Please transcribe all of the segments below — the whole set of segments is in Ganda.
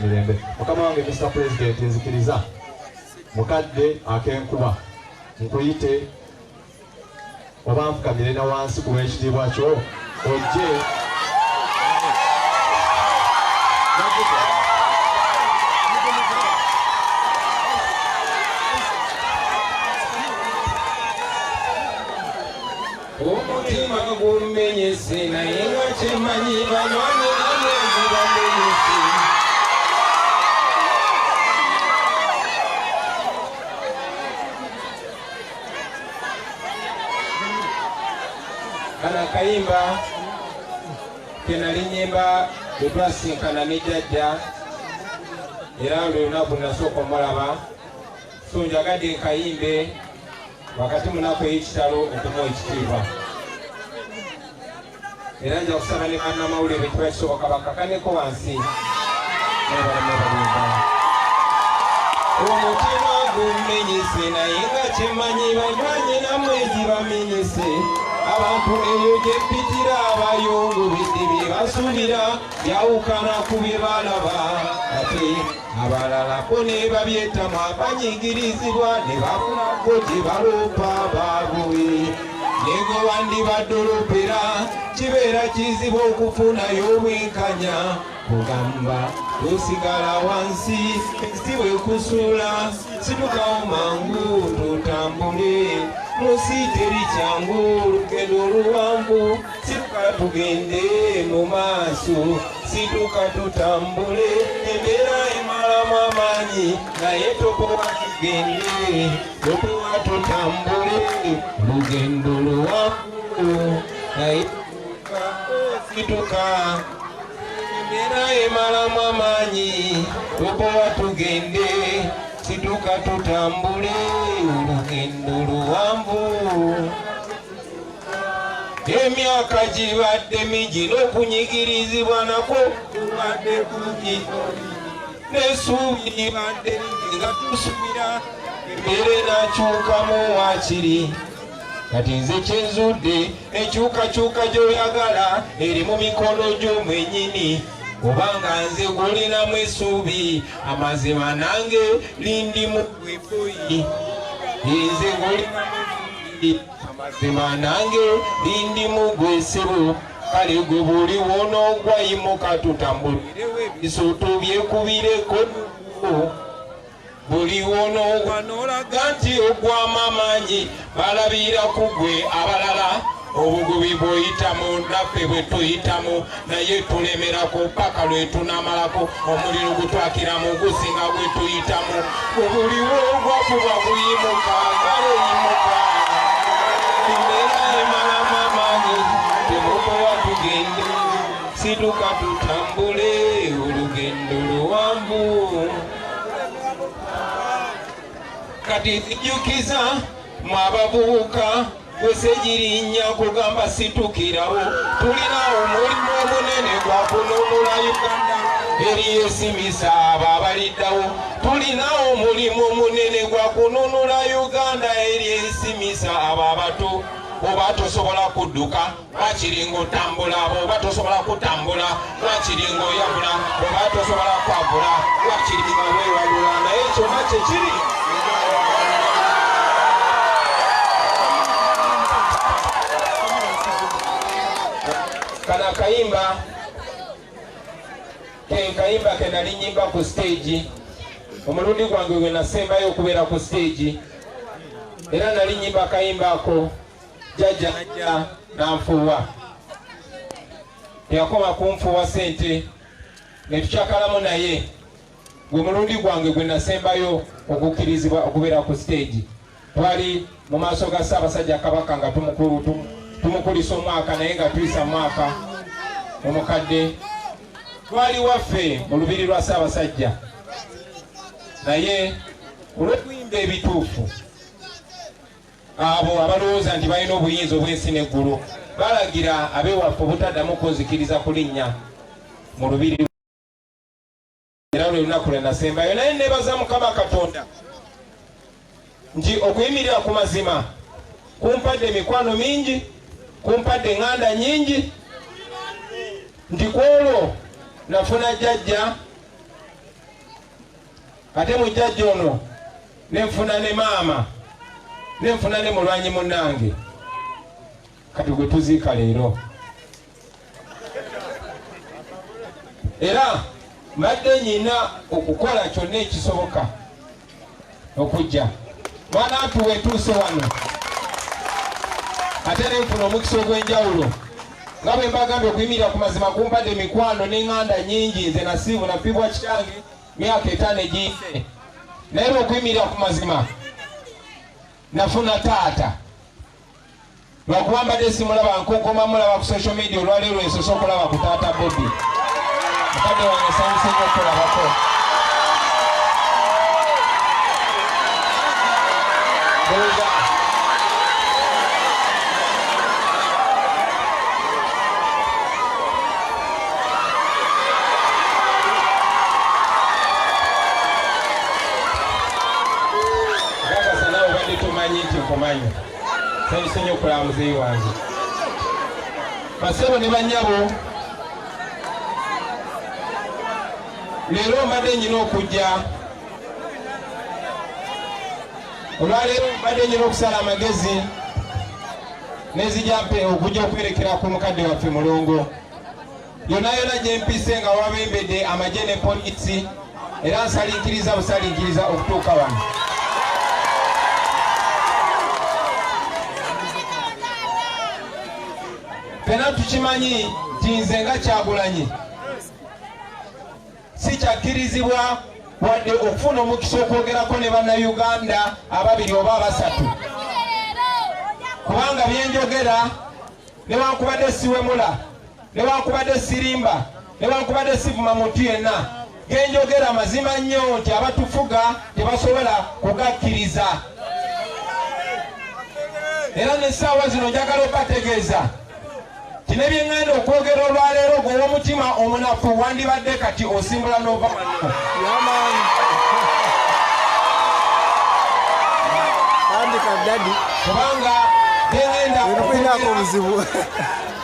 emirembe. Mukama wange Mr President, nzikiriza mukadde ak'enkuba nkuyite oba nfukamire na wansi ku lw'ekitiibwa kyo ojje Omutima gumenyese naye nga kyemanyi banywanyi namwezi bamenyese. Kano akayimba kenali nyimba bwe twasinkana ne jjajja, era lwe lunaku nasooka omulaba, so njagadde nkayimbe wakati munaku ey'ekitalo okumuwa ekitiibwa. Era nja kusaba ne bannamawulire bwe kiba kisoboka bakkakaneko wansi nebaleme. Omutima gumenyese naye nga kyemanyi banywanyi namwe gibamenyese. Abantu eyo gye mpitira abayungubidde bye basuubira byawukana ku bye balaba, ate abalala bo ne babyetamu abanyigirizibwa ne bafunako gye baloopa baabwe. Ne gwe wandibadolopera kibeera kizibu okufunayo obwenkanya, kugamba tusigala wansi ekitiibwa ekusuula. Situkawo mangu tutambule, munsi teri kyangu, olugendo oluwanvu, situka tugende mu maaso, situka tutambule. Embeera emalamu amaanyi naye topowa tugende, topowa tutambule, olugendo luwanvu naye situka. Embeera emalamu amaanyi, topowa tugende, situka tutambule, olugendo luwanvu. Emyaka gibadde mingi n'okunyigirizibwa nakwo kubadde kungi, n'essuubi libadde lingi nga tusubira embeera enakyukamu waakiri. Kati nze kyenzudde, enkyukakyuka gy'oyagala eri mu mikono gyo mwennyini, kubanga nze gw'olinamu essuubi, amazima nange lindimu gwefuyi. Nze gw'olinamu essuubi, amazima nange lindimu gwesebo. Kale gwe buli wonoogwa yimuka tutambulirewo ebisooto byekubireko. Buli wonoogwa n'olaga nti ogwamu amaanyi, balabira ku gwe abalala. Obugubi bw'oyitamu naffe bwe tuyitamu, naye tulemerako paka lwe tunamalako. Omuliro gutwakiramu gusinga gwe tuyitamu. Buli woogwa fuba kuyimuka, kale yimuka. Embeera emalamu amaanyi, temukowa tugende, situka tutambule, olugendo luwanvu. Kati nzijukiza mwe abavubuka, gwesegirinnya kugamba situkirawo, tulina omulimu omunene gwa kununula Uganda eri esimisa abo abaliddawo. Tulina omulimu omunene gwa kununula Uganda eri esimisa abo abato. Oba tosobola kudduka wakiri ng'otambula, oba tosobola kutambula wakiri ng'oyabula, oba tosobola kwavula wakiri nga weewalula, naye kyonna kyekiri. Kano akayimba ke kayimba ke nali nyimba ku stage omulundi gwange gwe nasembayo okubeera ku stage, era nali nyimba akayimba ako jjajja najja n'anfuuwa. Teyakoma kunfuuwa ssente ne tukyakalamu, naye gwe mulundi gwange gwe nasembayo okukkirizibwa okubeera ku stage. Twali mu maaso ga Ssaabasajja Kabaka nga tumukulisa omwaka, naye nga tuyisa mwaka omukadde. Twali waffe mu lubiri lwa Ssaabasajja, naye olw'okuyimba ebituufu, abo abalowooza nti balina obuyinza obw'ensi n'eggulu balagira ab'ewaffe obutaddamu kunzikiriza kulinnya mu lubiri. Era lwe lunaku lwe nasembayo, naye neebaza Mukama Katonda nti okuyimirira ku mazima kumpadde emikwano mingi, kumpadde eŋŋanda nyingi, nti ku olwo nafuna jjajja. Ate mujjajja ono nenfuna ne maama nenfuna ne mulwanyi munnange, kati gwe tuziika leero. Era mbadde nyina okukola kyonna ekisoboka okujja mwana atu wetuuse wano, ate nenfuna omukisa ogw'enjawulo nga bwe mbagambye okuyimirira ku mazima kumpadde emikwano n'eŋŋanda nnyingi. Nze nasiibu nafiibwa kitange myaka 5 egiyise, naye lw'okuyimirira ku mazima nafuna taata. Lwakuba mbadde simulaba, nkonkoma mulaba ku social media. Olwaleero nsoose okulaba ku taata Bobi. Mukadde wange, nsanyuse nnyo okulabako. Ndowooza kakasa nawe obadde tomanyi nti nkumanyi. Nsanyuse nnyo okulaba muzeeyi wange. Basebo ne bannyabo, leero mbadde nyina okujja, olwaleero mbadde nyina okusala amagezi nezijja mpe okujja okwerekera ku mukadde waffe Mulongo. Yonna yonna gye mpise nga wabembedde amagye ne poliisi, era nsalinkiriza busalinkiriza okutuuka wano. Ffenna tukimanyi nti nze nga Kyagulanyi sikyakkirizibwa wadde okufuna omukisa okwogerako ne bannayuganda ababiri oba abasatu, kubanga byenjogera, newankubadde siwemula, newankubadde sirimba, newankubadde sivuma muntu yenna, genjogera mazima nnyo nti abatufuga tebasobola kugakkiriza. Era n'essaawa zino njagala obategeeza nti ne byeŋŋenda okwogera olwaleero, gwe ow'omutima omunafu wandibadde kati osimbula n'ova wano. Yeah, man. Tandika daddy. Kubanga geŋŋenda Ebikulinako okwogera obuzibu.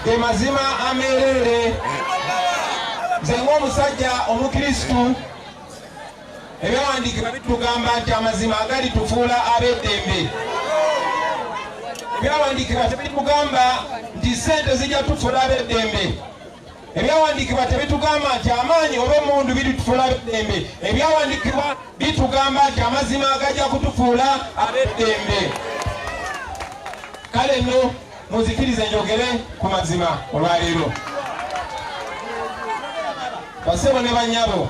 Ge mazima ameereere. Nze ng'omusajja omukristu, ebyawandiikibwa bitugamba nti amazima agalitufuula ab'eddembe. Ebyawandiikibwa tebitugamba nti ssente zijja tufuula ab'eddembe. Ebyawandiikibwa tebitugamba nti amaanyi oba emundu biritufuula ab'eddembe. Ebyawandiikibwa bitugamba nti amazima agajja kutufuula ab'eddembe. Kale nno munzikirize njogere ku mazima olwaleero. Basebo ne bannyabo,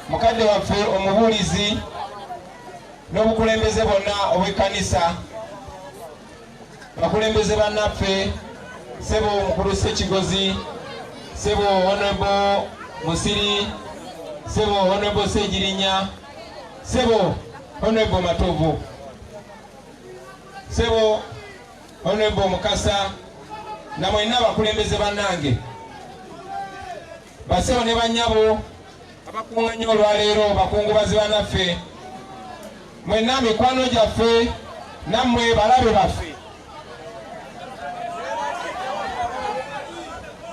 mukadde waffe omubuulizi n'obukulembeze bwonna obw'ekkanisa, bakulembeze bannaffe, sebo omukulu Ssekigozi, sebo Honorable Musiri, sebo Honorable Ssegirinya, sebo Honorable Matovu, sebo Honorable Mukasa, na mwenna abakulembeze bannange, basebo ne bannyabo abakuŋŋanya olwaleero, bakungubazi bannaffe mwenna, mikwano gyaffe nammwe balabe baffe.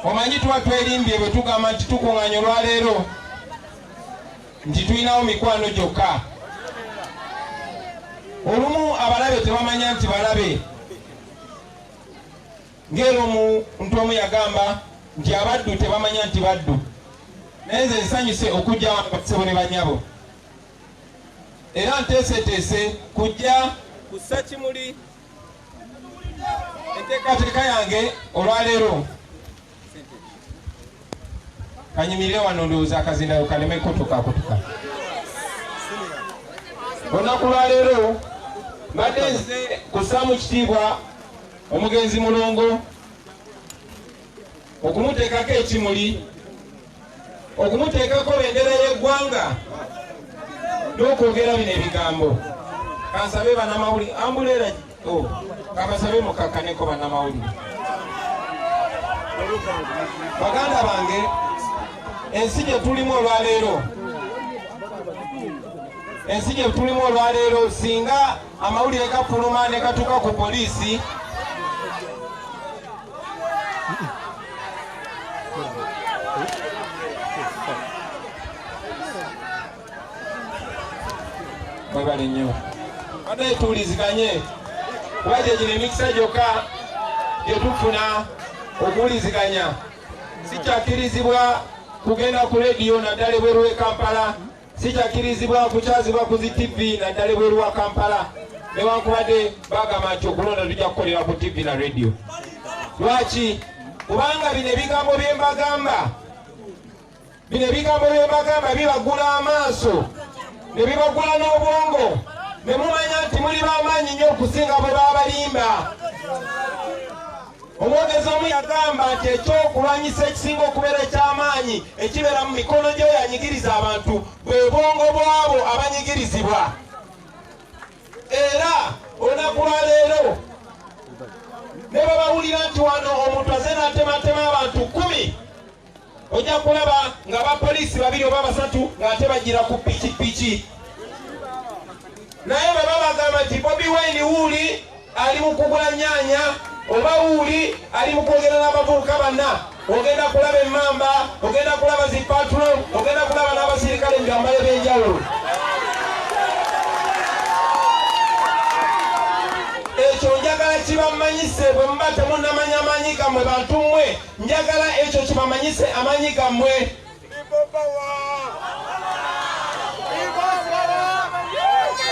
Omanyi tuba twerimbye bwe tugamba nti tukuŋŋanya olwaleero nti tulinawo mikwano gyokka. Olumu abalabe tebamanya nti balabe, ng'era omuntu omu yagamba nti abaddu tebamanya nti baddu. Naye nze nsanyuse okujja wano, basebo ne bannyabo, era nteeseteese kujja kussa kimuli. Enteekateeka yange olwaleero, kanyimirire wano, ndowooza akazindayo kaleme kutuka kutuka. Olunaku lwaleero mbadde nze kussaamu kitiibwa omugenzi Mulongo, okumuteekako ekimuli, okumuteekako bendera y'eggwanga n'okwogera bino ebigambo. Kansabe bannamawulire ambuleera, oh, kabasabe mukakkaneko bannamawulire. Baganda bange, ensi gye tulimu olwaleero, ensi gye tulimu olwaleero, singa amawulire gafuluma ne gatuuka ku poliisi, Mwebale nnyo. Badde tuwuliziganye, kuba gye gino emikisa gyokka gye tufuna okuwuliziganya. Sikyakkirizibwa kugenda ku rediyo naddala ebweru w'e Kampala, sikyakkirizibwa kukyazibwa ku zi TV naddala ebweru wa Kampala, newankubadde bagamba nti okulonda tujja kukolera ku TV na rediyo. Lwaki? Kubanga bino ebigambo bye mbagamba, bino ebigambo bye mbagamba bibagula amaaso ne bibagula n'obwongo, ne mumanya nti muli b'amaanyi nnyo okusinga bwe babalimba. Omwogezi omu yagamba nti ekyokulwanyisa ekisinga okubeera eky'amaanyi ekibeera mu mikono gy'oyo anyigiriza abantu bwe bwongo bw'abo abanyigirizibwa. Era olunaku lwa leero ne bwe bawulira nti wano omuntu azze n'atematema abantu 10, ojja kulaba nga abapoliisi 2 oba 3 ng'ate bagira ku pikipiki. Naye bwe babagamba nti Bobi Wine wuuli ali mu kugula nnyaanya oba wuuli ali mu kwogera n'abavubuka banna, ogenda kulaba emmamba, ogenda kulaba zi patrol, ogenda kulaba n'abasirikale mu byambalo eby'enjawulo. Ekyo njagala kibamanyise, bwe muba temunnamanya amaanyi gammwe bantu mmwe, njagala ekyo kibamanyise amaanyi gammwe.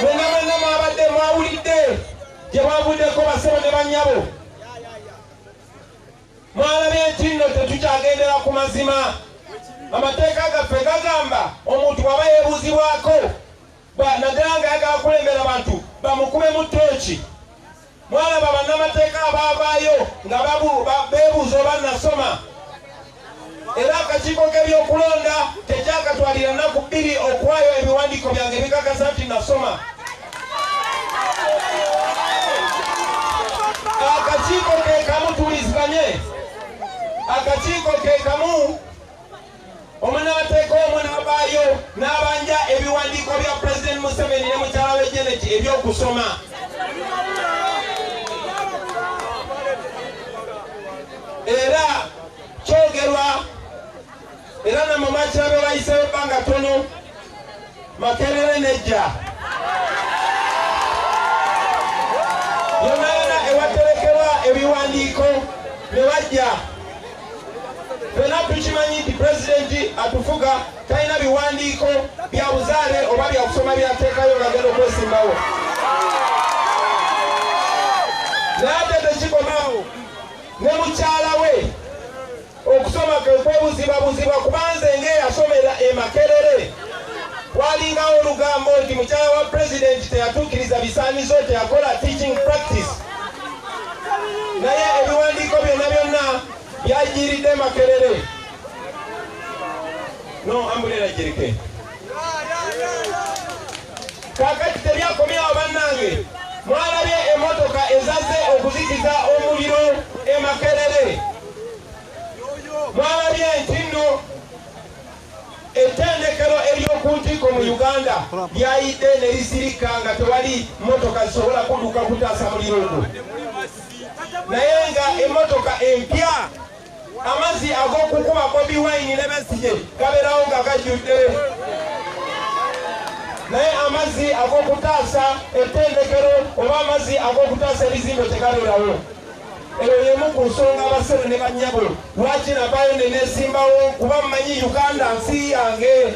Mwenna mwenna mwabadde mwawulidde gye bwavuddeko basebo ne bannyabo. Mwalabye nti nno tetukyagendera ku mazima. Amateeka gaffe gagamba omuntu bw'aba yeebuuzibwako, naddala ng'ayagala kukulembera bantu, bamukubemu ttooki. Mwalaba bannamateeka abaavaayo nga beebuuza oba nasoma. Era akakiiko k'ebyokulonda tekyakatwalira nnaku 2 okuwaayo ebiwandiiko byange ebikakasa nti nasoma. Akakiiko ke kamu, tuwuliziganye, akakiiko ke kamu omunnamateeka omu n'avaayo n'abanja ebiwandiiko bya Pulezidenti Museveni ne mukyala we Janet ebyokusoma. Era kyogerwa, era nammwe mwakirabe wayiseewo ebbanga ttono, Makerere nejja. Yonna yonna ewaterekerwa ebiwandiiko ne bajja. Ffenna tukimanyi nti pulezidenti atufuga talina biwandiiko bya buzaale oba bya kusoma by'ateekayo ng'agenda okwesimbawo. Naye ate tekikomaawo, ne mukyala we okusoma kwe kwebuzibwabuzibwa, kubanze ng'eyasomera e Makerere walingawo olugambo nti mukyala wa pulezidenti teyatuukiriza bisaanizo, teyakola teaching practice, naye ebiwandiiko byonna byonna byajiiridde Makerere. No ambulera girike. Kaakati tebyakomyawo bannange, mwalabye emmotoka ezazze okuzikiza omuliro e Makerere. Mwalabye nti nno ettendekero ery'oku ntikko mu Uganda lyayidde ne lisirika nga tewali mmotoka zisobola kudduka kutaasa muliro ogwo. Naye nga emmotoka empya, amazzi ag'okukuba Bobi Wine ne Besigye gabeerawo nga gajjudde, naye amazzi ag'okutaasa ettendekero oba amazzi ag'okutaasa ebizimbe tegabeerawo. Eyo y'emu ku nsonga abasebo ne bannyabo lwaki navaayo ne neesimbawo, kuba mmanyi Uganda nsi yange.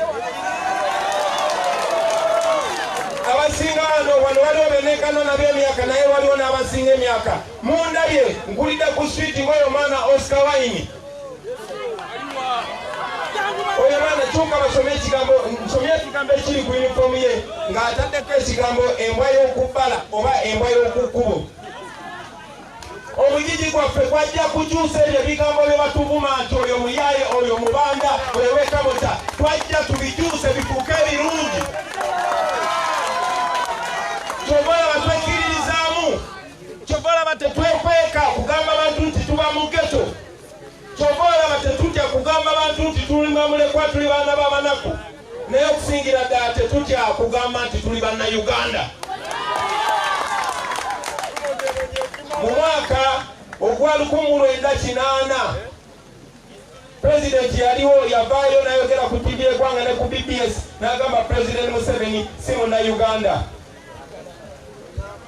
Abasinga wano waliwo benenkana nabyo emyaka, naye waliwo n'abasinga emyaka. Mundabye nkulidde ku street ng'oyo mwana Oscar Wine. Oyo mwana kyuka basome ekigambo, nsomye ekigambo ekiri ku uniform ye ng'ataddeko ekigambo embwa y'okubbala oba embwa y'okukkubo. Omugigi gwaffe gwajja kukyusa ebyo ebigambo bye batuvuma nti oyo muyaaye, oyo mubanda, oyo w'ekamota. Twajja tubikyuse bifuuke ebirungi. Kyova olaba twekkiririzaamu, kyova olaba tetwekweka kugamba bantu nti tuba mu ghetto, kyova olaba tetutya kugamba bantu nti tuli bamulekwa, tuli baana b'abanaku, naye okusingira ddala tetutya kugamba nti tuli bannayuganda. Mu mwaka ogwa 1980 Pulezidenti yaliwo yavaayo n'ayogera ku TV eggwanga ne ku BBS n'agamba Pulezidenti Museveni si Munnayuganda.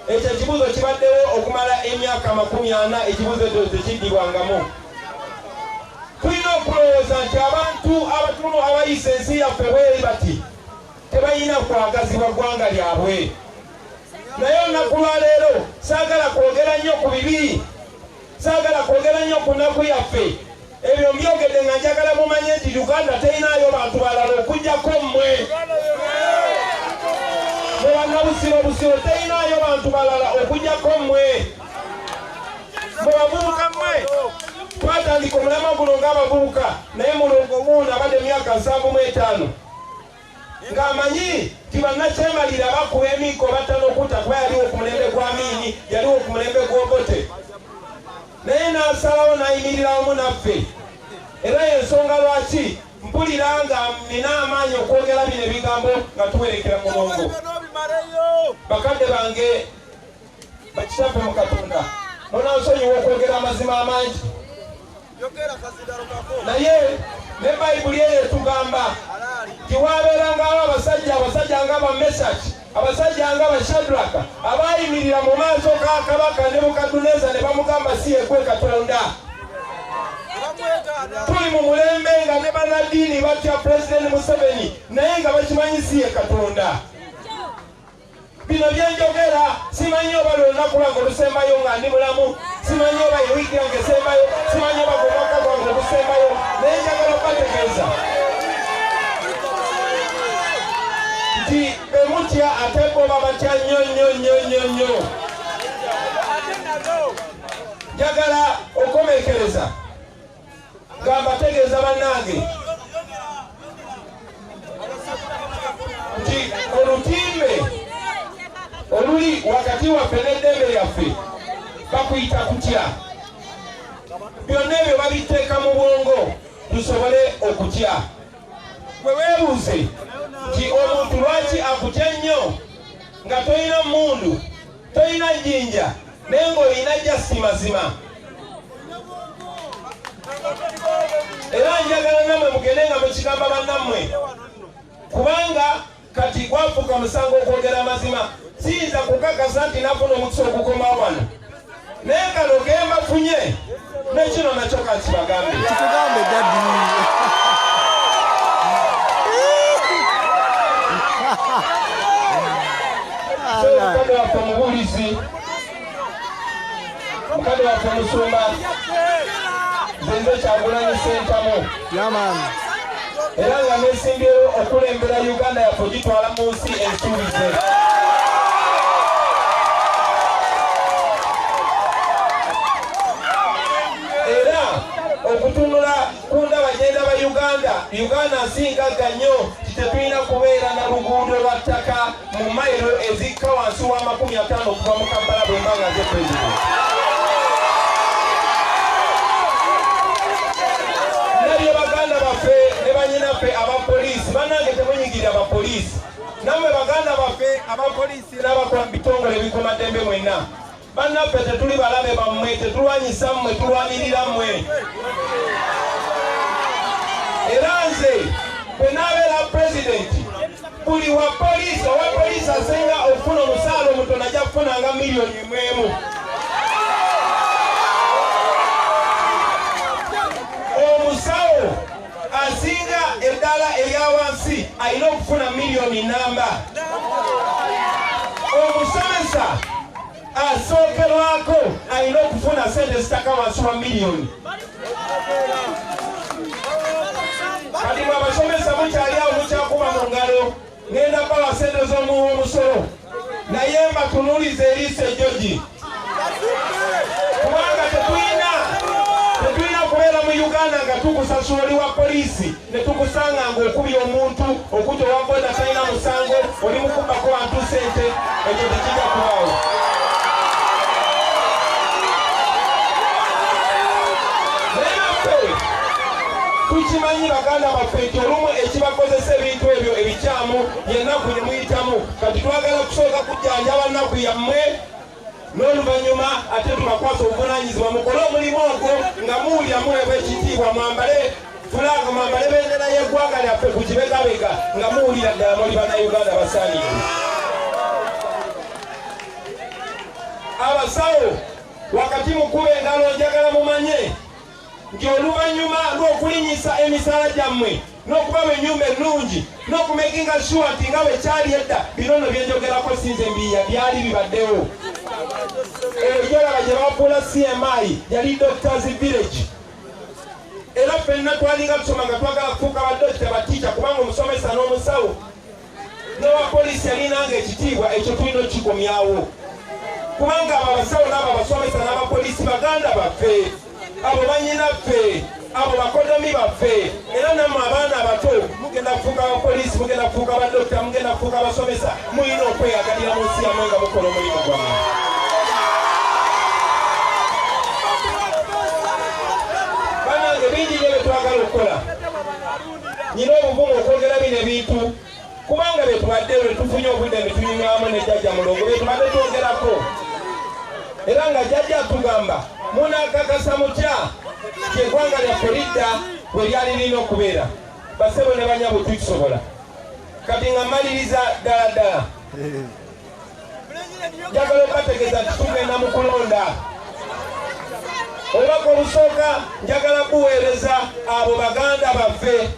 Ekyo ekibuuzo kibaddewo okumala emyaka 40, ekibuuzo ekyo tekiddibwangamu. Tulina okulowooza nti abantu abatono abayisa ensi yaffe bweri bati tebalina kwagazibwa ggwanga lyabwe. Naye olunaku lwa leero saagala kwogera nnyo ku bibi, saagala kwogera nnyo ku nnaku yaffe. Ebyo mbyogedde nga njagala mumanye nti Uganda terinaayo bantu balala okuggyako mmwe. Mwe bannabusiro, Busiro terinaayo bantu balala okuggyako mmwe. Mwe bavubuka mmwe twatandika omulamwa guno ng'abavubuka, naye Mulongo wuuno abadde emyaka 75 ng'amanyi nti bannakyemalira bakuba emiggo batta n'okutta, kuba yaliwo ku mulembe gwa Amiini, yaliwo ku mulembe gw'Obote, naye n'asalawo n'ayimirira wamu naffe. Era y'ensonga lwaki mpulira nga nina amaanyi okwogera bino ebigambo nga tuwerekera Mulongo. Bakadde bange, bakitaffe mu Katonda, munansonyiwa okwogera amazima amangi, naye ne Bayibuli eyo etugamba nti wabeerangawo abasajja nga ba Mesaki, abasajja nga ba Shadraka, abayimirira mu maaso ga kabaka Nebukaduneza ne bamugamba si yegwe Katonda. Tuli mu mulembe nga ne bannaddiini batya Pulezidenti Museveni, naye nga bakimanyi si ye Katonda. Bino byenjogera simanyi oba lwe lunaku lwange olusembayo nga ndi mulamu, simanyi oba ye wiiki yange esembayo, simanyi oba gwe mwaka gwange ogusembayo, naye njagala okubategeeza nti bemutya ate bo babatya nnyo nnyo nnyo nnyo nnyo. Njagala okukomekereza nga mbategeeza bannange nti olutimbe oluli wakati waffe n'eddembe lyaffe bakuyita kutya. Byonna ebyo babiteeka mu bwongo tusobole okutya. Gwe weebuuze nti omuntu lwaki akutya nnyo nga tolina mmundu, tolina jjinja, naye ng'olina just mazima. Era njagala nammwe mugende nga mukigamba bannammwe, kubanga kati gwafuuka musango okwogera amazima. Siyinza kukakasa nti nafuna omukisa okukomawo wano, naye kano gembafunye nekino nakyo kankibagambe. Kitugambe daddy. Mukadde waffe omubuulizi, mukadde waffe omusumba, nze Kyagulanyi Ssentamu. Yeah man. Era nga nesimbyewo okulembera Uganda yaffe ogitwala mu nsi ensuubize. Era okutunula ku ndaba gye ndaba Uganda, Uganda nsi ngagga nnyo, tetulina kubeera na luguudo lwa ttaka mu mayiro ezikka wansi wa 50 okuva mu Kampala bwe mba nga nze pulezidenti. Nabye baganda baffe ne bannyinaffe abapoliisi, bannange temunyigirira bapoliisi. Nammwe baganda baffe abapoliisi n'abakola mu bitongole ebikuumaddembe mwenna, bannaffe tetuli balabe bammwe, tetulwanyisa mmwe, tulwanirira mmwe. Era nze bwe naabeera pulezidenti, buli wa poliisi owa poliisi asinga okufuna omusaala omutono ajja kufunanga miliyoni 1. Omusawo asinga eddaala erya wansi alina okufuna miliyoni 1. Omusomesa asookerwako alina okufuna sente zitaka wansi wa miliyoni. Kati mwe abasomesa mukyali awo mukyakuba mu ngalo, ngenda bawa sente z'omuwa omusolo, naye mbatunuulize eriiso ejjogi, kubanga tetulina kubeera mu Uganda nga tukusasula oli wa poliisi ne tukusanga ng'okubye omuntu okutta owa boda talina musango, oli mukubbako bantu ssente. Ekyo tekijja kubaawo. Naye naffe tukimanyi baganda baffe nti olumu ekibakozesa ebintu ebyo ebikyamu y'ennaku gye muyitamu. Kati twagala kusooka kujjanjaba nnaku yammwe, n'oluvannyuma ate tubakwasa obuvunaanyizibwa mukole omulimu ogwo nga muwulira muweebwa ekitiibwa, mwambale Flag mwambale bendera y'eggwanga lyaffe ku kibegabega nga muwulira ddala muli Bannayuganda basaanidde. Abasawo wakati mukuba engalo, njagala mumanye nti oluvannyuma lw'okulinyisa emisaala gyammwe n'okubawa ennyumba ennungi n'okumakinga sure nti nga bwe kyali edda, bino nno byenjogerako sinze mbiya, byali bibaddewo. Eyo gyolaba gye bafuula CMI yali Doctors Village, era ffenna twalinga tusoma nga twagala kufuuka badokita, batiica, kubanga omusomesa n'omusawo n'owa poliisi yalinanga ekitiibwa. Ekyo tulina okukikomyawo, kubanga abo abasawo n'abo abasomesa n'abapoliisi baganda baffe, abo banyinaffe, abo bakodomi baffe. Era nammwe abaana abato mugenda kufuuka abapoliisi, mugenda kufuuka badokita, mugenda kufuuka abasomesa. Mulina okweyagalira mu nsi yammwe nga mukola omulimu gwammwe. Banange, bingi nyo byetwagala okukola. Nyina obuvumu okwogera bino ebintu kubanga byetubadde lwe tufunye obudde ne tunyumyamu ne Jjajja Mulongo, byetubadde twogerako, era nga Jjajja atugamba, "Munakakasa mutya nti eggwanga lyaffe lidda bwe lyali lirina okubeera?" Basebo ne banyabo, tukisobola. Kati nga mmaliriza ddala ddala, njagala okubategeeza nti tugenda mu kulonda. Obubaka obusooka njagala kuweereza abo baganda baffe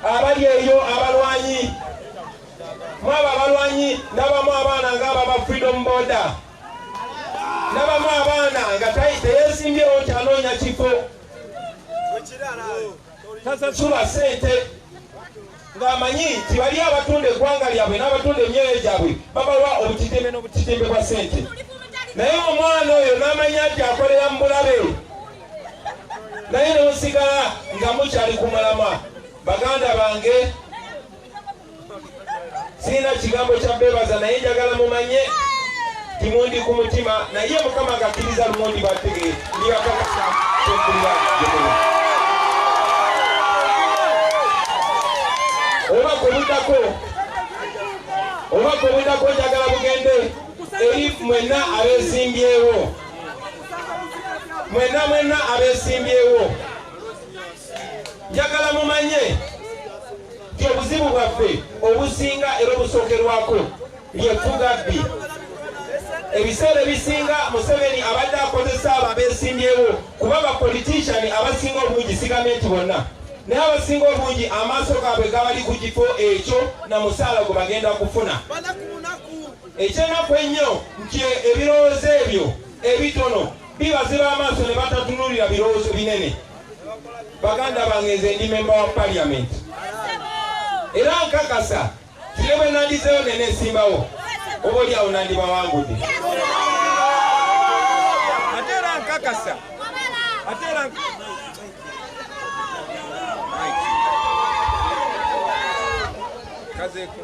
abali eyo abalwanyi. Mwabo abalwanyi ndabamu abaana ng'abo aba Freedom Boda, ndabamu abaana nga teyeesimbyewo nti anoonya kifo, tasasula ssente, ng'amanyi nti bali abatunda eggwanga lyabwe n'abatunda emyoyo gyabwe babawa obutitimbe n'obutitimbe bwa ssente. Naye omwana oyo n'amanya nti akolera mu bulabe, naye n'osigala nga mukyali ku mulamwa. Baganda bange, sirina kigambo kya beebaza, naye njagala mumanye timundi ku mutima. Naye Mukama ngakkiriza lumu ndibatege, ndibakakasa kyempulira gye muli. Obubaka obuddako njagala bugende eri mwenna abeesimbyewo, mwenna mwenna abeesimbyewo. Njagala mumanye nti obuzibu bwaffe obusinga era obusookerwako lyefuga bbi. Ebiseera ebisinga Museveni abadde akozesa abo abeesimbyewo, kuba bapolitician abasinga obungi, sigambye nti bonna, naye abasinga obungi amaaso gaabwe gabali ku kifo ekyo na musaala gwe bagenda kufuna. Ekyenaku ennyo nti ebirowoozo ebyo ebitono bibaziba amaaso ne batatunuulira birowoozo binene. Baganda bange, nze ndi memba wa parliament, era nkakasa tire bwe nandizeyo nenesimbawo, oba oli awo nandibawangudde. Ate era nkakasa, ate era kazeeko.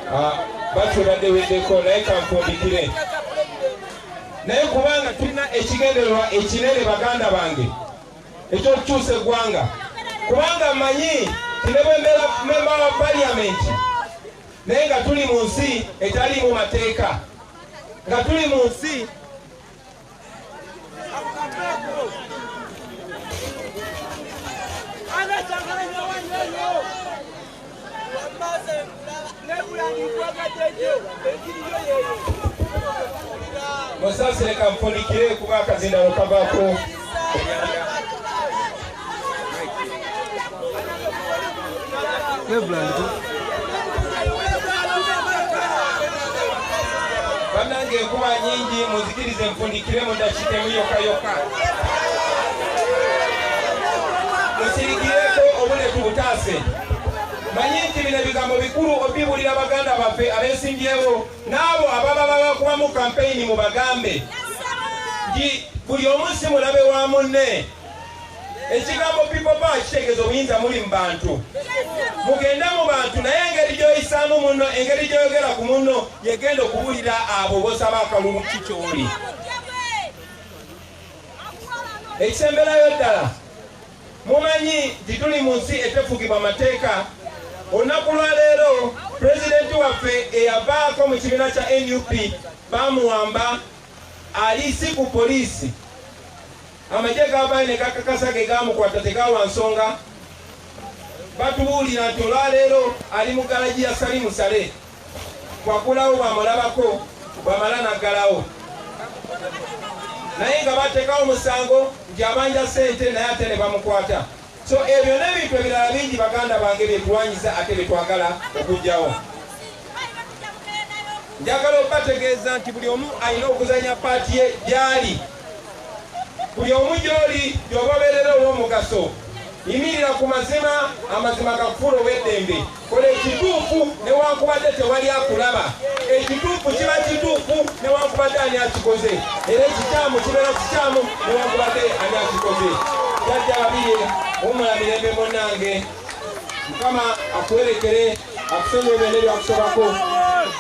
Ah, batubadde weddeko, naye kanfundikire. Naye kubanga tulina ekigendererwa ekinene, baganda bange, ekyokukyusa eggwanga, kubanga mmanyi ti ne bwe mbeera memba wa paliyamenti, naye nga tuli mu nsi etaliimu mateeka, nga tuli mu nsi Musaasire, kanfundikire kuba akazindalo kavaako emyanda. Cleveland. Bannange, enkuba nyingi, muzikirize nfundikire mu dakiika emu yokka yokka. Musirikireko, obudde tubutaase. Manyi nti bino ebigambo bikulu obibulira baganda baffe abeesimbyewo n'abo ababa babakubamu kampeyini. Mubagambe nti buli omu si mulabe wa munne. Ekigambo people power kitegeeza obuyinza muli mu bantu. Mugende mu bantu, naye engeri gy'oyisaamu munno, engeri gy'oyogera ku munno, yegenda okubulira abo bosaba akalulu kikyoli. Ekisemberayo ddala, mumanyi nti tuli mu nsi etefugibwa mateeka. Olunaku lwaleero pulezidenti waffe eyavaako mu kibiina kya NUP bamuwamba, aliisi ku poliisi. Amagye gavaayo ne gakakasa ge gamukwata, tegawa nsonga. Batubuulira nti olwaleero ali mu galagi ya Salimu Sale, kwagulawo bwamulabako bwamala naggalawo, naye nga bateekawo omusango nti abanja ssente, naye ate ne bamukwata. So ebyo n'ebintu ebirala bingi, baganda bange, byetulwanyisa ate byetwagala okuggyawo. Njagala okubategeeza nti buli omu alina okuzanya part ye gy'ali. Buli omu gy'oli gy'oba obeerera ow'omugaso. Yimirira ku mazima, amazima gakufuula ow'eddembe. Kola ekituufu newankubadde tewali akulaba. Ekituufu kiba kituufu newankubadde ani akikoze, era ekikyamu kibeera kikyamu newankubadde ani akikoze. Jjajja Babirye, wummula mirembe munnange. Mukama akuwerekere, akusonyiwe byonna ebyakusobako.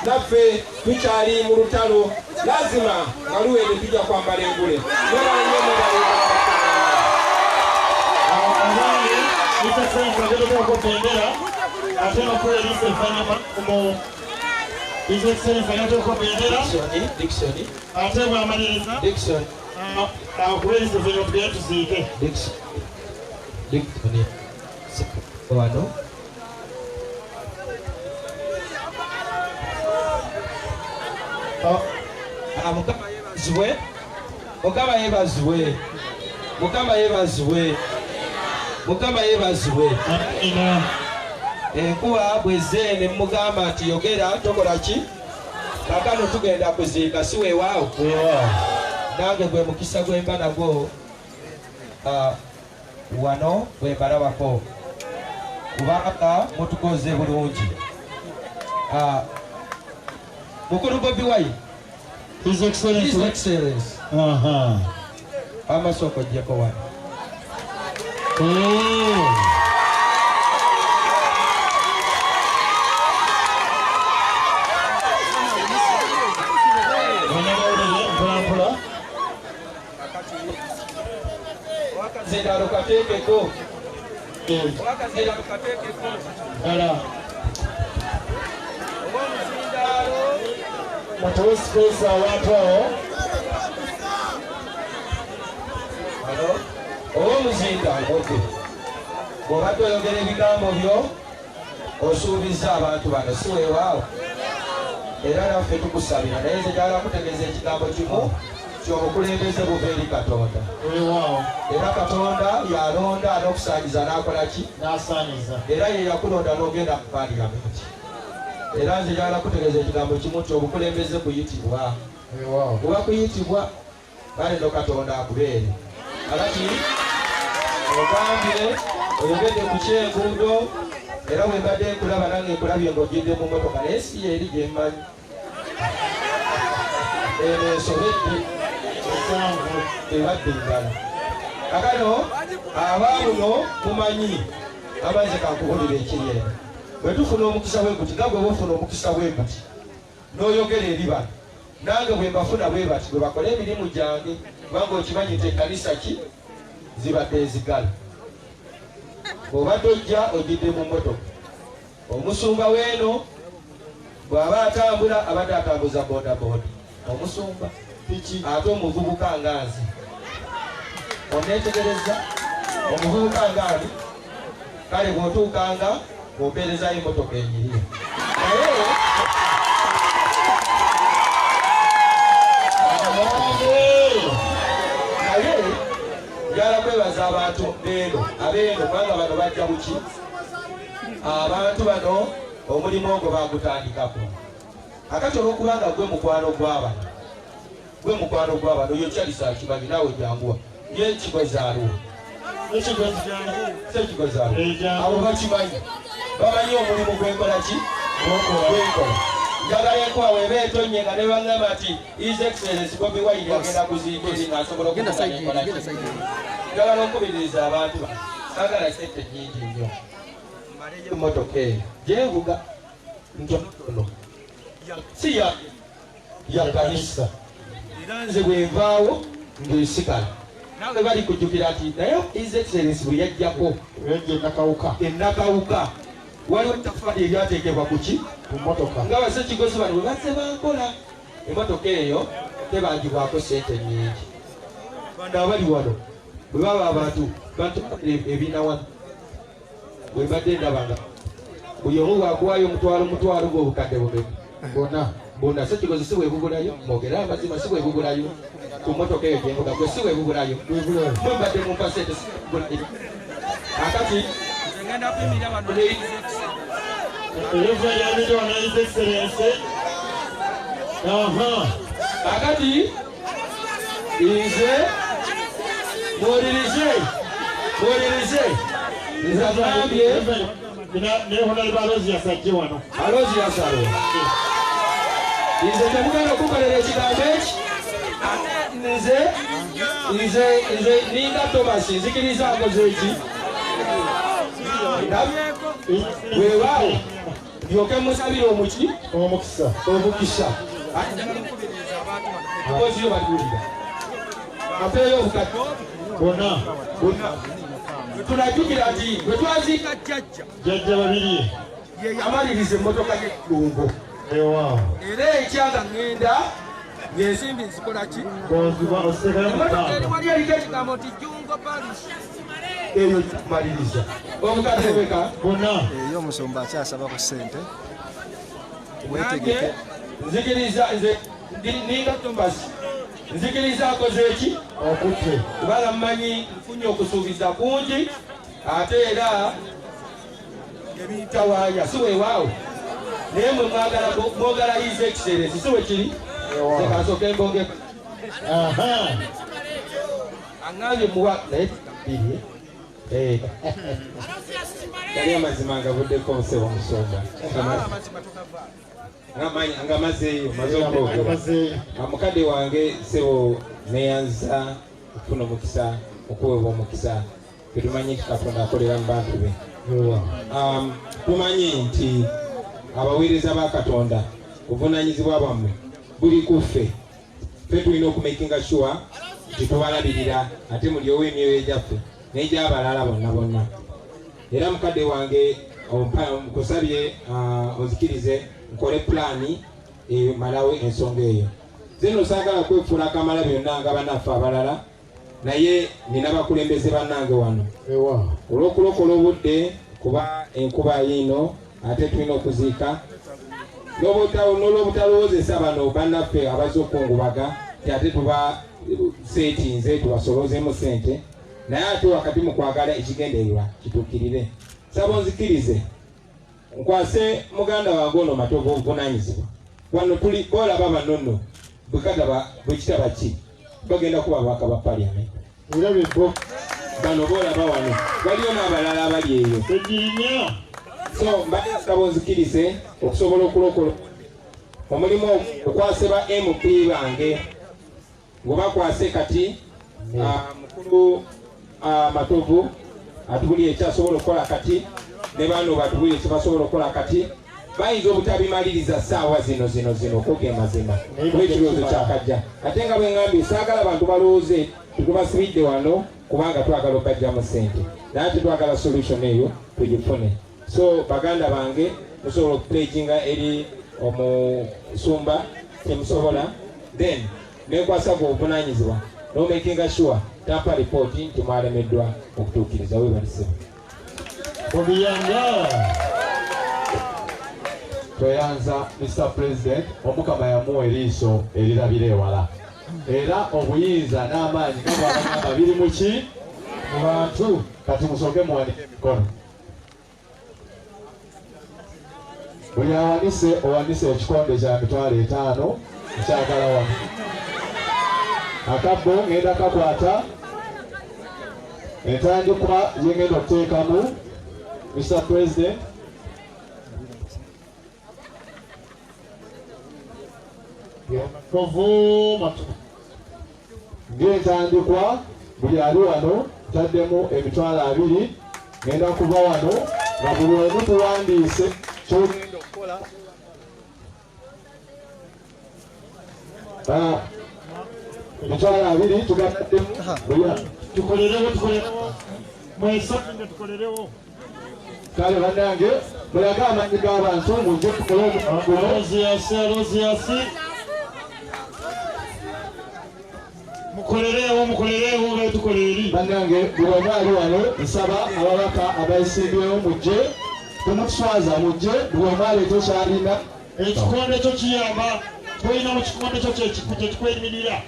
Naffe tukyali mu lutalo, lazima nga luwedde tujja kwambala engule. Mwebale nnyo, mwebale. Abange, Mr. Frank agenda bendera ate nokuwerisa evannyuma mu His Excellency agenda bendera. Dickson, Dickson, ate bw'amaliriza Dickson, akuwerisa evannyuma tugende tuziike. Dickson, Dickson. Wano. Ah, Mukama yeebazibwe, Mukama yeebazibwe, Mukama yeebazibwe, Mukama yeebazibwe. Amina. Enkuba bwezze ne mugamba nti yogera tokola ki, kaakano tugenda kuziika, si weewaawo? Weewaawo. Nange gwe mukisa gwe mba nagwo wano bwe mbalabako, kubanga mutukoze bulungi. Mukulu Bobi Wine, His His Excellency. Excellence, amasoko ojjeko wano. Bannamawulire, mpolampola. Owakazindaalo kateekeko. Owakazindaalo kateekeko. Ddala. Ow'omuzindaalo. Mutuwe space abantu awo. Wano ow'omuzindaalo, okay. Bw'obadde oyogera ebigambo byo osuubiza abantu bano, si weewaawo? Era naffe tukusabira, naye nze njagala kutegeeza ekigambo kimu kyobukulembeze buva eri Katonda. Weewaawo. Era Katonda yalonda n'okusaanyiza n'akola ki? N'asaanyiza. Era ye yakulonda n'ogenda mu paaliyamenti. Era nze njagala kutegeeza ekigambo kimu nti obukulembeze kuyitibwa. Weewaawo. Buba kuyitibwa, kale no Katonda akubeere. Kakati ogambye oyogedde ku kyenguudo, era bwe mbadde nkulaba nange nkulabye ng'ojjidde mu mmotoka, naye si eri gye mmanyi. Eno ensobedde. Ensanvu. Ebadde endala. Kakano abaabuno mumanyi amazzi kankubulira ekiri eno. Bwe tufuna omukisa bwe guti, nga bwe bufuna omukisa bwe guti n'oyogera eri bano, nange bwe mbafuna bwe bati bwe bakola emirimu gyange, kubanga okimanyi nti ekkanisa ki zibadde ezigala. Bw'obadde ojja ojjidde mu mmotoka, omusumba weeno bw'aba atambula abadde atambuza boodabooda, omusumba Piki. Ate omuvubuka nga nze oneetegereza, omuvubuka nga ani, kale bw'otuukanga bw'ompeerezayo emmotoka enyirira, naye naye njagala kwebaza abantu beeno abeeno, kubanga bano bajja buki, abantu bano omulimu ogwo bagutandikako. Akati olwokubanga gwe mukwano gw'abano, gwe mukwano gw'abano, yo Charles akimanyi, naawe janguwa ye Kigozi aliwo. Ekigozi jangu. Sekigozi aliwo. Eh, jangu. Abo bakimanyi, bamanyi omulimu gwenkola ki, gwenkola. Njagala enkuba weeba etonye nga ne baŋŋamba nti His Excellence Bobi Wine agenda kuziika eri, nga nsobola Genda okuvuga side, nenkola ki. genda side. Njagala okubiriza abantu bano, saagala sente nnyingi nnyo, mmaleyo emmotoka eyo gyenvuga ntonotono, si ya kanisa, era nze bwe nvaawo ng'esigala. Nawe bali kujjukira nti naye His Excellence bwe yajjako enakawuka waliwo ettaffaali eryateekebwa ku ki? Ku mmotoka. Nga Basekigozi bano bwe bazze bankola emmotoka eyo tebangibwako ssente nnyingi. Bano abali wano bwe baba abantu ebina wano bwe mbadde ndaba nga buli omu bw'akuwaayo omutwalo gw'obukadde bumeka bonna bonna. Sekigozi si bwe bubulayo, mwogere amazima, si bwe bubulayo ku mmotoka eyo gyenvuga gwe si bwe bubulayo. Mwe mbadde mumpa ssente si bwe bubulayo. Akati ngenda kuyimirira wano ne His Excellency. Akati nze muwulirize nze agambye ne Honorable Aloysius ajje wano. Aloysius alo. Nze temugenda okukolera ekigambo eki. Nze nze nze ninga Thomas nzikiriza akoze eki. Weewaawo ndyoke musabire omuki omukisa omukisa. Akozi yo baliwulira. Apeeyo obukadde bonna. Tunajjukira nti bwe twaziika jjajja jjajja babiri ye yamaliriza emmotoka y'eddungo. Era enkya nga ŋŋenda ng'ensimbi nzikola ki? Emmotoka eri wali eriko ekigambo nti Jjungo Parish. Eyo kumaliriza. Obukadde bweka bonna. Eyo omusumba akyasaba ku ssente. Weetegeke. Nzikiriza nze ninga Thomas. Nzikiriza akoze eki? Okutte. Kubanga mmanyi nfunye okusuubiza kungi ate era ebitawaanya si weewaawo. Naye mwe mwagala mwogala His Excellency si we kiri? Nze kansooke mbongeko. Aŋŋambye muwa naye bbiri. Yali amazima nga buddeko nsebo omusumba. Nga mazeeyo maze okwogera. Mukadde wange ssebo neeyanza okufuna omukisa okuweebwa omukisa tetumanyi nti Katonda akolera mu bantu be. Tumanyi nti abaweereza ba Katonda obuvunaanyizibwa bwammwe buli ku ffe. Ffe tulina okumakinga sure nti tubalabirira ate mulyowe emyoyo gyaffe n'egy'abalala bonna bonna. Era mukadde wange nkusabye onzikirize nkole pulaani emalawo ensonga eyo. Nze nno saagala kwefuula akamala byonna nga bannaffe abalala, naye nina bakulembeze bannange wano. Olw'okulokola obudde kuba enkuba yiino ate tulina okuziika n'olw'obutalowoozesa bano bannaffe abazze okukungubaga nti ate tuba seetinze tubasolozeemu ssente, naye ate wakati mu kwagala ekigendererwa kituukirire. Nsaba onzikirize nkwase muganda wange ono Matovu obuvunaanyizibwa. Wano tuli olaba bano nno bwe kitaba ki bagenda kuba ababaka ba Parliament. Bano boolaba wano waliyo n'abalala abali eyo. So mbadde nsaba onzikirize okusobola okulokola omulimu okwase ba MP bange ng'obakwase kati mukulu Matovu atubulire ekyasobola okukola kati ne bano batubulire kye basobola okukola kati. Bayinza obutabimaliriza ssaawa zino zino zino okwogera mazima kuba ekirowoozo kyakajja. Ate nga bwe ŋŋambye saagala bantu balowooze tetubasibidde wano kubanga twagala okubajjamu ssente, naye ate twagala solution eyo tugifune. So baganda bange musobola okupledginga eri omusumba kyemusobola, then nekwasa gwe obuvunaanyizibwa n'omakinga sure tampa ripooti nti mwalemeddwa okutuukiriza. Weebalisebo. Obiyanga. Tweyanza Mr. President, Omukama yamuwa eriiso erirabira ewala. Era obuyinza n'amaanyi nga bw'abagamba biri mu ki? Mu bantu. Kati musooke muwanike emikono. Buli awanise owanise ekikonde kya 50,000 nkyagala wano. Akabbo ngenda kakwata entandikwa gye ngenda okuteekamu Mr. President. Matovu Matovu. Ng'entandikwa buli ali wano ntaddemu 20,000 ngenda kuva wano nga buli omu tuwandiise ky'ogenda okukola. 20 tugataddemu. Tukolerewo, tukolerewo. Mwesonde tukolerewo. Kale bannange mulage amaanyi g'abantu mujje tukole omuguno. Aloziasi, Aloziasi. Mukolerewo, mukolerewo nga tukola eri. Bannange buli omu ali wano nsaba ababaka abayisimbyewo mujje, temutuswaza mujje, buli omu aleete ky'alina. Ekikonde kyo kiyamba, tolina mu kikonde kyo kyekikweyimirira.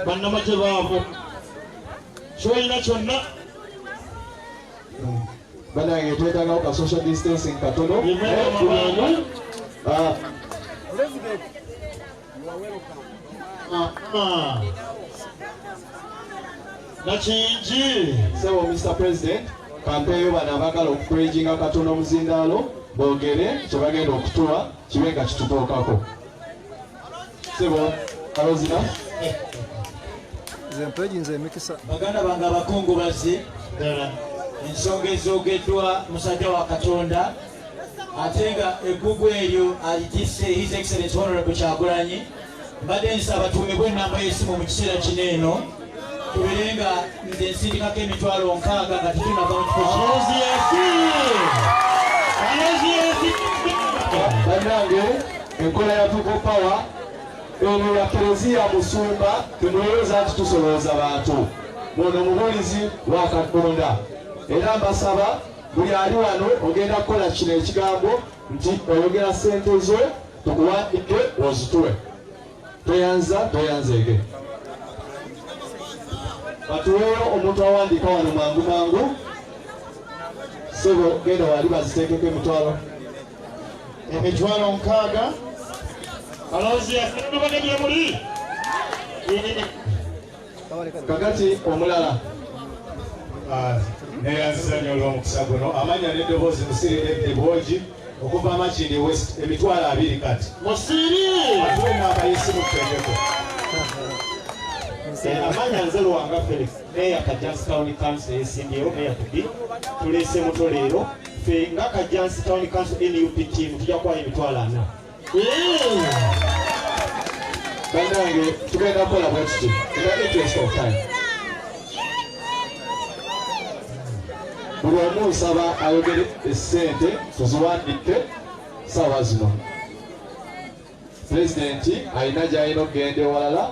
Bannamagye baabo kyolina kyonna. Bannange twetaagawo ka social distancing katono. Buli omu Nakingi. Sebo Mr. President, kampeeyo bano abaagala okupurejinga katono omuzindaalo boogere kye bagenda okutuwa kibe nga kitutuukako. Sebo Alozina. Nze mpurejinze emikisa. Baganda bange abakungubazi, ensonga ezoogeddwa musajja wa Katonda ate nga eggugu eryo alitisse His Excellency Honorable Kyagulanyi. Mbadde nsaba tuumibwe ennamba y'essimu mu kiseera kino eno tubeere nga nze nsindikako 60,000 nga tetunnava mu kifo kino. Aloziasi! Aloziasi! Bannange enkola ya People Power eno ya Kereziya Musumba, temulowooza nti tusolooza bantu. Ono mubuulizi wa Katonda era mbasaba buli ali wano ogenda kukola kino ekigambo nti oyogera ssente zo tukuwandiike ozituwe. Toyanza toyanzeege. Batuweeyo omuntu awandiika wano mangu mangu. Sebo genda wali baziteekeko emitwalo. 60,000. Aloziasi, nubagabye muli. Kakati omulala. Neyanziza nnyo olw'omukisa guno. Amannya n'eddoboozi Musiri David Bwogi okuva Makindye West 20,000 kati. Musiri! Atuwe ennamba y'essimu tuteekeko. Amannya nze Luwanga Felix, Meeya Kajjansi Town Council yesimbyewo, Meeya to be. Tuleese muto leero. Ffe nga Kajjansi Town Council NUP team tujja kuwayo 40,000. Bannange tugenda kukola bwe tuti in the interest of time. Buli omu nsaba ayogere essente tuziwandiike ssaawa zino. Pulezidenti alina gy'alina okugenda ewalala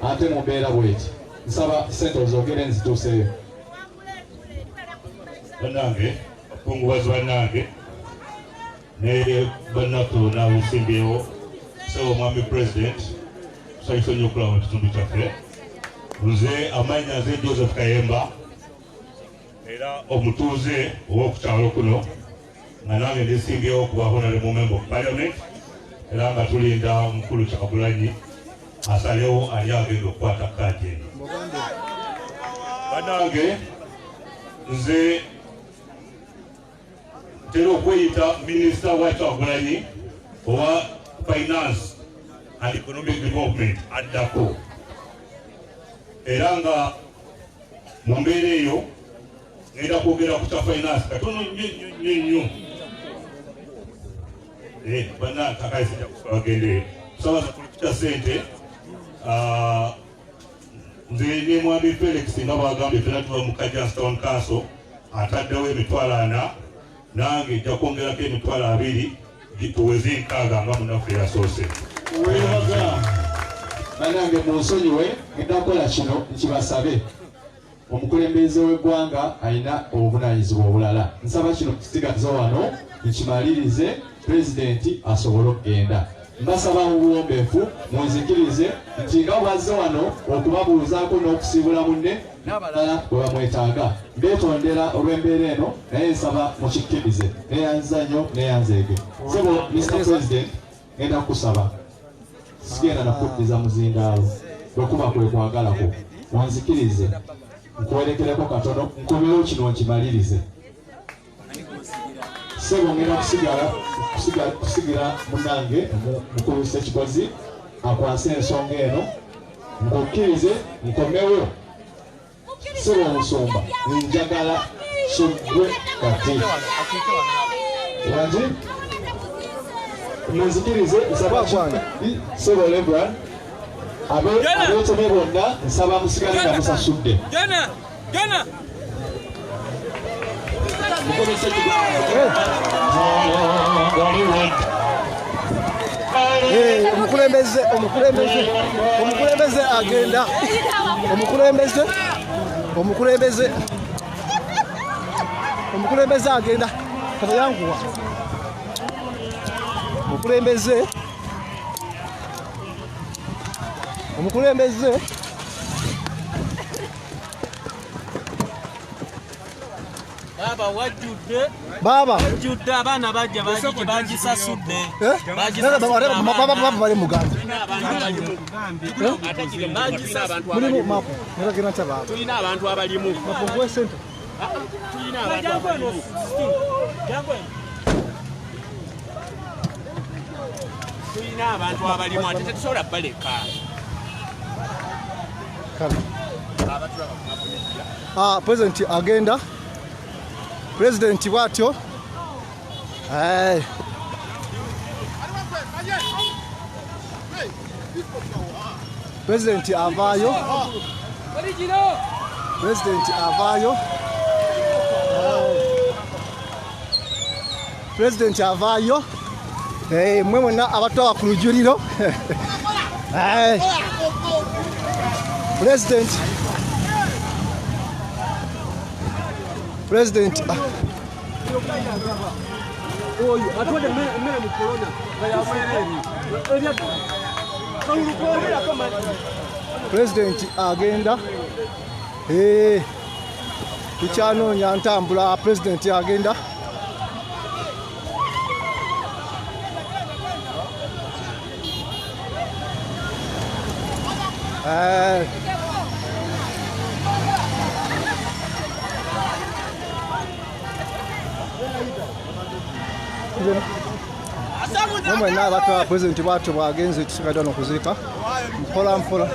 ate mu mbeera bw'eti. Nsaba ssente ozoogere nzituuseeyo. Bannange, abakungubazi bannange ne bannaffe bonna abeesimbyewo, ssebo Mwami President, tusanyuse nnyo okulaba mu kitundu kyaffe. Nze amannya nze Joseph Kayemba era omutuuze ow'oku kyalo kuno nga nange nesimbyewo okuba Honorable Member of Parliament era nga tulinda omukulu Kyagulanyi asalewo ani agenda okukwata kaadi eno. Bannange nze ntera okweyita minisita wa Kyagulanyi owa Finance and Economic Development addako, era nga mu mbeera eyo ngenda kwogera ku kya finance katono nnyo nnyo nnyo nnyo. Bannange kakati sijja kusaba bagendeyo. Tusaba tuli ku kya ssente. Nze ne Mwami Felix nga bw'agambye ffenna tuva mu Kajjansi Town Council ataddewo 40,000, nange nja kwongerako 20,000 tuweze 60 nga munnaffe yasoose. Weebaza. Bannange munsonyiwe ngenda kukola kino nkibasabe. Omukulembeze w'eggwanga alina obuvunaanyizibwa obulala. Nsaba kino kisigaze wano nkimalirize pulezidenti asobole okugenda. Mbasaba mu buwombeefu munzikirize nti nga bw'azze wano okubabuuzaako n'okusiibula munne n'abalala bwe bamwetaaga. Mbeetondera olw'embeera eno naye nsaba mukikkirize. Neeyanziza nnyo neeyanzeege. Ssebo Mr. President, ngenda kukusaba. Sigenda na kuddiza muzindaalo bwe kuba kwe kwagala kwo. Munzikirize nkuwerekereko katono nkomewo kino nkimalirize. Ssebo ngenda kusigira munnange mukulu Ssekigozi akwase ensonga eno nkukkirize nkomewo. Ssebo omusumba njagala kiggwe kati. Wangi? Munzikirize nsaba Ssebo Reverend Abeetemye bonna nsaba musigale nga musasudde. Omukulembeze agenda. Omukulembeze agenda. Katayanguwa. Omukulembeze Baba wajjudde. Baba wajjudde abaana bajja bagisasudde. Baba bali Mugambe. Mulimu mapu. Tulina abantu abalimu. Mapu gwe sente. Tulina abantu abalimu. Tulina abantu abalimu ate tetusobola baleka. President agenda. President bwatyo. President avaayo. President avaayo. President avaayo. Mwe mwenna abatwala ku lujjuliro. President. President. President agenda. Tukyanoonya ntambula. President agenda. Mwe abatwala President bwatyo bwagenze tusigadde wano okuziika mpola mpola.